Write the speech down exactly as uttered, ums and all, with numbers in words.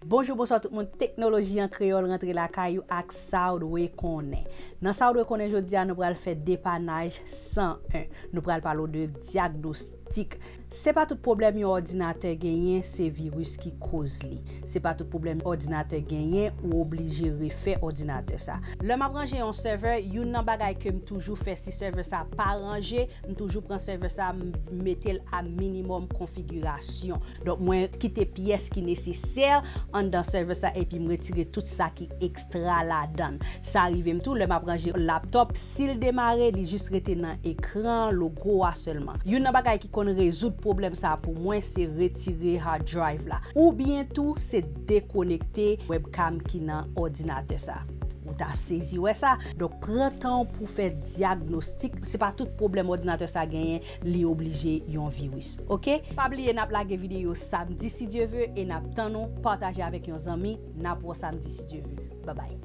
Bonjou, bonswa tout moun. Teknoloji an kreyòl rantre lakay ou ak sa w dwe konnen. Nan sa w dwe konnen jodi a, nou pral fè depanaj san en. Nou pral pale w de dyagnostik. Se pa tout pwoblèm yon òdinatè genyen, se viris ki koz li. Se pa tout pwoblèm òdinatè genyen, ou oblije refè òdinatè sa. Lè m ap ranje yon sèvè, youn nan bagay ke m toujou fè si sèvè sa pa ranje, m toujou pran sèvè sa, m mete l a minimòm konfigirasyon. Donk, mwen kite pyès ki nesesè anndan sèvè sa, epi m retire tout sa ki ekstra ladan l. Sa rive m tou, lè m ap ranje laptòp, si l demare, li jis rete nan ekran, logo a sèlman. Youn nan bagay ki konn rezoud pwoblèm sa pou mwen, se retire hard drive la. Oubyen tou, se dekonekte webcam ki nan òdinatè sa. Ou ta sezi wè sa. Donk, pran tan w pou fè dyagnostik. Se pa tout pwoblèm òdinatè sa genyen, li oblije yon viris. Oke? Pa bliye, n ap lage videyo samdi, si Dye ve, e n ap tann ou pataje avèk yon zanmi. N ap wè w samdi, si Dye ve. Babay.